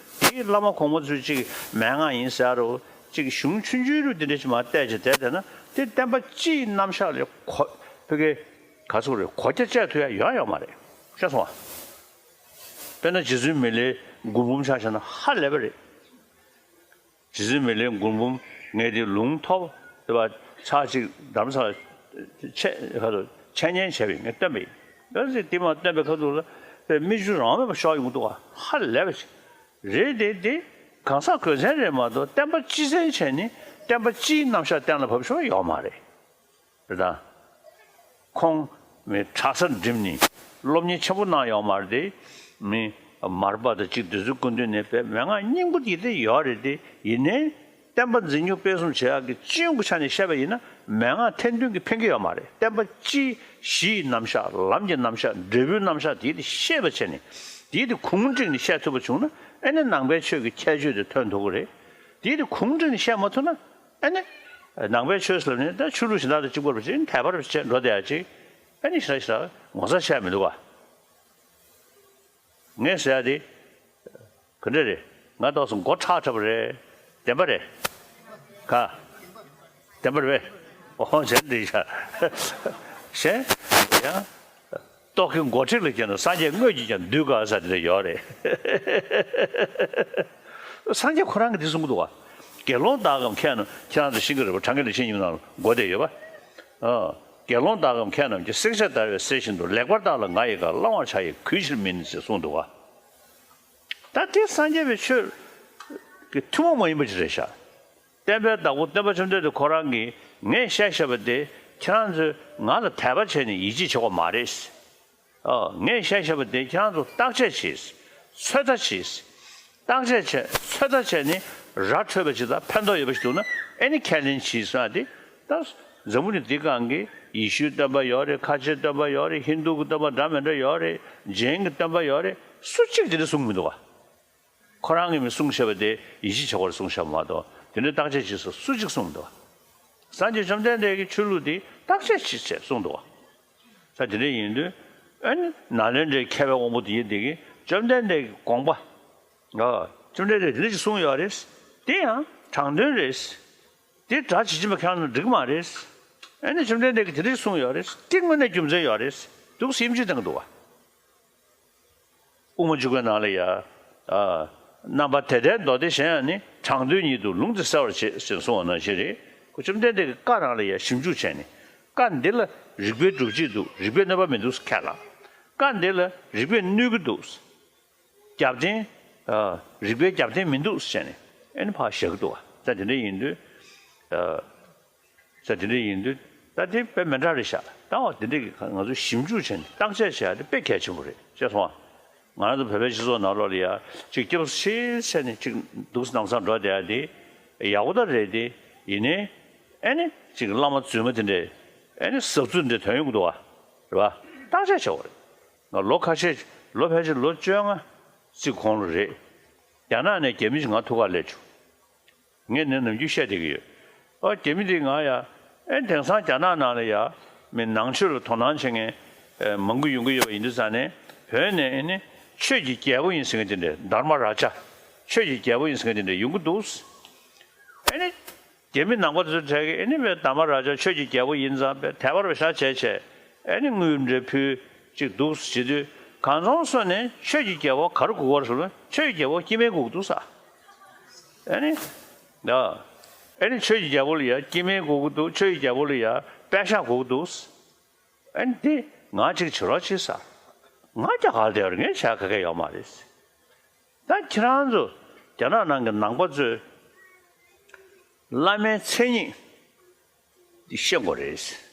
དེའི་བླ་མ་གོང་མ་ཚོས་ཅིག་མན་ངག་ཡིན་ཟེར་ཡ་རུ་ཅིག་གཞུང་ཆུང་ཆུང་རུ་དེ་འདྲ་ཞིག་མར་བལྟས་ཅིག་བལྟས་བསྡད་ན་དེ་བསྟན་པ་སྤྱིའི་རྣམ་གཞག་ལས་གོ་ཕ་གི་ག་ཚོད་རེད། གོ་རྒྱ་བཅད་ཐུབ་ཡ་ཡོད་ཡོད་མ་རེད། ཤེས་སོང་ཨ། དཔེར་ན་རྗེ་བཙུན་མི་ལའི་མགུར་འབུམ་ཆ་བཞག་ན་ཧ་ལས་པ་རེད། རྗེ་བཙུན་མི་ལའི་མགུར་འབུམ་ངས་དེ་ལུང་ཐོབ་དེ་བ་ཚར་གཅིག་རྡ་རམ་ས་ལ་འཆད་ཧ་ལོ་འཆད་ཉན་བྱས་པས་ངས་བཏོན་པ་ཡིན། ད་ཅིག་དེ་མ་བཏོན་པའི་ཁ་ཐུག་ལ་དཔེ་མིག་ཆུ་རང་མེད་པ་ཤོར་ཡོང་གི་འདུག་ག་ཧ་ལས་པ་ཞིག་རེད། དེ་དེ་གང་ཟག་སྒོས་མཚན་རེད་མ་གཏོགས་བསྟན་པ་སྤྱི་མཚན་བྱས་ནས་བསྟན་པ་སྤྱིའི་རྣམ་གཞག་གཏན་ལ་ཕབ་ཤོར་ཡོད་མ་རེད། རེད་ད། ཁོང་མི་གྲྭ་སར་འགྲིམས་ནས་སློབ་གཉེར་ཆེན་པོ་གནང་ཡོད་མ་རེད་དེ། མི་མར་པ་དང་གཅིག་དུས་ཚོད་ཀུན་སྟོན་ནས་པའི་མན་ངག་སྙིང་པོ་དེ་དེ་ཡོད་རེད་དེ། ཡིན་ནའི་བསྟན་པ་འཛིན་སྐྱོང་སྤེལ་གསུམ་བྱེད་ཡག་གི་སྤྱི་ཡོངས་ཀྱི་ཆ་ནས་བཤད་པ་ཡིན་ན་མན་ངག་ཐེར་འདོན་གྱི་ཕན་གྱི་ཡོད་མ་རེད། བསྟན་པ་སྤྱིའི་གཞི་ཡི་རྣམ་གཞག་ལམ་གྱི་རྣམ་གཞག་འབྲས་བུའི་རྣམ་གཞག་དེ་དེ་ཤེས་པ་བྱས་ནས་དེ་དེ་གུང་བསྒྲིགས་ནས་བཤད་ཐུབ་པ་བྱུང་ན་ཨེ་ནི་ནང་པའི་ཆོས་ཀྱི་ཁྱད་ཆོས་དེ་ཐོན་ཐུབ་ཀྱི་རེད། དེ་དེ་གུང་བསྒྲིགས་ནས་བཤད་མ་ཐུབ་ན། ཨ་ནི། ནང་པའི་ཆོས་ཟེར་ནས་ད་ཆོས་ལུགས་གཞན་དག་དང་གཅིག་པར་བྱེད་དད་པར་བྱེད་འགྲོ་བསྡད་ཡ་ཅིག་ཨ་ནི་ཞེ་དྲག་ཞེ་དྲག་ངོ་ཚ་བྱས་མི་འདུག་ག་ངས་ཟེར་ཡ་དེ། ག་འདྲ་རེད། ང་ཏོག་ཙམ་མགོ་ཁྲག་ཁྲག་པ་རེད། བདེན་པ་རེད། ག་བདེན་པ་རེད་པས། འོ་གཞན་འདི་ཤ་གཞན་ཡང་། རྟོག་གེའི་མགོ་ཁྲིད་ལ་བརྒྱབ་ན་སངས་རྒྱས་དངོས་ཀྱིས་ཀྱང་འདུལ་དཀའ་ས་དེ་འདྲ་ཡོད་རེད། སངས་རྒྱས་ཁོ་རང་གིས་འདི་གསུང་གི་འདུག་བ། དགེ་སློང་དག་གམ་མཁས་རྣམས་ཁྱེད་རང་ཚོ་ཤེས་ཀྱི་རེད་པ། གྲངས་ཀྱི་ལས་ཤེས་ཉིན་ནང་ལ་འགོ་བསྡད་ཡོད་པ། ཨ། དགེ་སློང་དག་གམ་མཁས་རྣམས་ཀྱིས། བསྲེག་བཅད་བརྡར་བའི་གསེར་བཞིན་དུ། ལེགས་པར་བརྟགས་ལ་ང་ཡི་བཀའ། བླང་བར་བྱ་ཡི་གུས་ཕྱིར་མིན་ཟེར་གསུངས་འདུག་བ། ད་དེ་སངས་རྒྱས་པའི་ཆོས་ཀྱི་ཐུན་མོང་མ་ཡིན་པ་ཅིག་རེད་ཤག་བསྟན་པའི་བདག་པོ་སྟོན་པ་བཅོམ་ལྡན་འདས་ཁོ་རང་གིས་ངས་བཤད་བཞག་པ་དེ་ཁྱེད་རང་ཚོས་ང་ལ་དད་པ་བྱས་ནས་ཡིད་ཆེས་བྱེད་དགོས་མ་རེད། ཨ། ངས་བཤད་བཞག་པ་དེ་ཁྱེད་རང་ཚོ་བརྟག་དཔྱད་བྱས། ཚོད་ལྟ་བྱས། བརྟག་དཔྱད་བྱས། ཚོད་ལྟ་བྱས་ནས་ར་འཕྲོད་པ་ཅིག་དང་ཕན་ཐོགས་ཡོད་པ་ཞིག་འདུག་ན་ཨེ་ནི་ཁས་ལེན་བྱས་སོང་། ཨ། དེ་ད་འཛམ་བུ་གླིང་འདི་སྒང་གི་ཡེ་ཤུའི་སྟོན་པ་ཡོད་རེད། ཁ་ཆེའི་སྟོན་པ་ཡོད་རེད། ཧིན་དུ་གི་སྟོན་པ་འདྲ་མི་འདྲ་ཡོད་རེད། ཇེན་གྱི་སྟོན་པ་ཡོད་རེད། སུ་གཅིག་དེ་འདྲ་གསུང་གི་མི་འདུག་བ། ཁོ་རང་གིས་མི་གསུངས་བཞག་པ་དེ་ཡིད་ཆེས་བྱེད་དགོས་རེད་གསུངས་བཞག་པ་མ་གཏོགས་དེ་འདྲའི་བརྟག་དཔྱད་བྱེད་ས་སུ་གཅིག་གསུངས་མི་འདུག་བ། སངས་རྒྱས་བཅོམ་ལྡན་འདས་ཀྱི་ཆོས་ལུགས་འདི་བརྟག་དཔྱད་བྱེད་ཅེས་གསུངས་འདུག་བ། ས་དེ་འདྲ་ཡིན་དུས་ཨ་ནི་ནཱ་ལེནྡྲའི་མཁས་པའི་དབང་པོ་དེ་ཡིན་དེ་གིས་བཅོམ་ལྡན་འདས་ཀྱི་དགོངས་པ། ཨ། བཅོམ་ལྡན་འདས་དེ་འདྲ་ཞིག་གསུངས་ཡོད་རེད། དེ་ཡང་དྲང་དོན་རེད། དེ་སྒྲ་ཇི་བཞིན་པ་ཁྱེད་རང་ཚོ་འགྲིག་མ་རེད། ཨ་ནི་བཅོམ་ལྡན་འདས་ཀྱིས་དེ་འདྲ་ཞིག་གསུངས་ཡོད་རེད། དེ་དངོས་གནས་རྒྱུ་མཚན་ཡོད་རེད། འདུག་སེ་ཡིད་ཆེས་བཏང་གི་འདུག་བ། དབུ་མ་འཇུག་པའི་ནང་ལ་ཡ། ཨ། རྣམ་པ་དེ་ལྟའི་མདོ་སྡེ་གཞན་ཡང་ནི། དྲང་དོན་ཉིད་དུ་ལུང་འདི་གསལ་བར་བྱེད་ཅེས་གསུངས་པ་ནང་བཞིན་རེད། ཁོ་བཅོམ་ལྡན་འདས་ཀྱི་བཀའ་རང་ལ་ཡ་ཞིབ་འཇུག་བྱས་ནས་བཀའ་འདི་ལ་རིགས་པའི་སྒྲུབ་བྱེད་འདུག་རིགས་པའི་གནོད་པ་མི་འདུག་ཁས་བླངས། བཀའ་འདི་ལ་རིགས་པས་གནོད་ཀྱི་འདུག་རྒྱབ་རྟེན། ཨ། རིགས་པའི་རྒྱབ་རྟེན་མི་འདུག་ཟེར་ནས་ཨེ་ནི་ཕར་བཞག་གི་འདུག་བ། ད་དེ་འདྲ་ཡིན་དུས། ཨ། ཟེར་དེ་འདྲ་ཡིན་དུས་ད་དེ་དཔེ་མི་འདྲ་རེད་ཤག་ད་བ་དེ་འདྲ་གི་ང་ཚོ་ཞིབ་འཇུག་བྱས་ནས་བརྟག་དཔྱད་བྱེད་ཡ་དེ་དཔེ་གལ་ཆེན་པོ་རེད། ཤེས་སོང་ང་། ང་རང་ཚོ་བོད་པའི་སྤྱི་ཚོགས་ནང་ལོགས་ལ་ཡ་ཅིག་སྐྱབས་སུ་མཆི་ཟེར་ནས་ཅིག་འདུག་སེ་ལམ་སང་འགྲོ་བསྡད་ཡ་དེ་ཡག་པོ་ད་རེད་དེ། ཡིན་ནའི་ཨེ་ནི་ཅིག་བླ་མ་རྫུན་མ་དེ་འདྲས་ཨེ་ནི་ཟབ་རྫུ་འདྲ་ཐོན་ཡོང་གི་འདུག་བ། རེད་བ། བརྟག་དཔྱད་བྱེད་དགོས་རེད། ང་ལོ་ཁ་ཤས་ལོ་ཕལ་ཆེར་ལོ་བཅོ་ལྔ་ཙམ་གོང་ལ་རེད། རྒྱ་ནག་ནས་རྒྱ་མི་ཞིག་ང་ཐུག་གར་སླེབས་བྱུང་། ངས་ནི་ནམ་རྒྱུན་བཤད་བསྡད་ཀྱི་ཡོད། ཨ། རྒྱ་མི་འདི་ང་ཡ། ཨེ། དེང་སང་རྒྱ་ནག་ནང་ལ་ཡ། མི་ནང་ཆོས་ལ་དོ་སྣང་བྱེད་མཁན། ཨེ། མང་པོ་ཡོང་གི་ཡོད་པ་ཡིན་དུས་ཙང་ནས་བོད་ནས་ཨེ་ནི། ཆོས་ཀྱི་རྒྱལ་པོ་ཡིན་ཟེར་མཁན་དེ་འདྲ། དྷརྨ་རཱ་ཇ། ཆོས་ཀྱི་རྒྱལ་པོ་ཡིན་ཟེར་མཁན་དེ་འདྲ་ཡོང་གི་འདུག། ཨེ་ནི། རྒྱ་མི་ནང་པ་ཚོའི་གྲས་ཀྱིས་ཨེ་ནི་བས་དྷརྨ་རཱ་ཇ་ཆོས་ཀྱི་རྒྱལ་པོ་ཡིན་ཙང་བས་དད་པ་རུ་བཞག་བྱས་བྱས། ཨེ་ནི་དངུལ་འདྲ་ཕུལ་ཅིག་འདུག་བྱེད་དུས། གང་ཚོང་སོ་ནས་ཆོས་ཀྱི་རྒྱལ་པོ་ག་རེ་དགོས་པ་རེད་ཟེར་ན། ཆོས་ཀྱི་རྒྱལ་པོ་སྐྱེ་དམན་དགོས་ཀྱི་འདུག་ས། ཨེ་ནི། ཡ། ཨེ་ནི་ཆོས་ཀྱི་རྒྱལ་པོ་ལ་ཡ་སྐྱེ་དམན་དགོས་ཀྱི་འདུག། ཆོས་ཀྱི་རྒྱལ་པོ་ལ་ཡ་པད་ཤག་དགོས་ཀྱི་འདུག། ཨེ་ནི་དེ་ང་གཅིག་བྱེད་རོགས་བྱེད་ས། ང་རྒྱ་གར་བསྡད་ཡོད་རེད། ངས་བྱ་ག་གེ་ཡོད་མ་རེད། ད་ཁྱེད་རང་ཚོ་རྒྱ་ནག་ནང་གི་ནང་པ་ཚོས་བླ་མའི་མཚན་ཉིད་འདི་ཤེས་དགོས་རེད།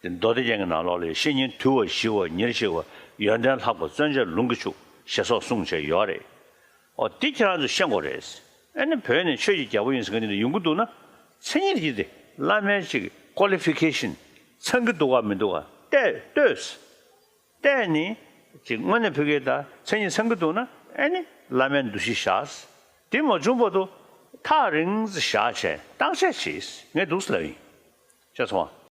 དེ་མདོ་སྡེ་རྒྱན་གྱི་ནང་ལོགས་ལ་བཤེས་གཉེན་དུལ་བ་ཞི་བ་ཉེར་ཞི་བ། ཡོན་ཏན་ལྷག་པ་བརྩོན་བཅས་ལུང་གིས་ཕྱུག། ཞེས་སོགས་གསུངས་བྱས་ཡོད་རེད། ཨོ་འདི་ཁྱེད་རང་ཚོས་ཤེས་དགོས་རེད། ཨེ་ནི་བོད་ནས་ཆོས་ཀྱི་རྒྱལ་པོ་ཡིན་ཟེར་མཁན་དེ་འདྲ་ཡོང་གི་འདུག་ན། མཚན་ཉིད་ཀྱི་དེ་བླ་མའི་ཅིག་ཀོ་ལི་ཕི་ཀེ་ཤན་ཚང་གི་འདུག་ག་མི་འདུག་ག་བལྟས་ལྟོས། བལྟས་ནི། ཅིག་དངོས་གནས་བོད་སྐད་དང་མཚན་ཉིད་ཚང་གི་འདུག་ན། ཨེ་ནི་བླ་མའི་འདུ་ཤེས་བཞག། དེ་མ་བྱུང་བར་དུ་ཐག་རིང་ཙམ་བཞག་བྱས་བརྟག་དཔྱད་བྱེད། ངས་འདུག་ཟེར་ལབ་ཡིན། ཤེས་སོང་ཨ།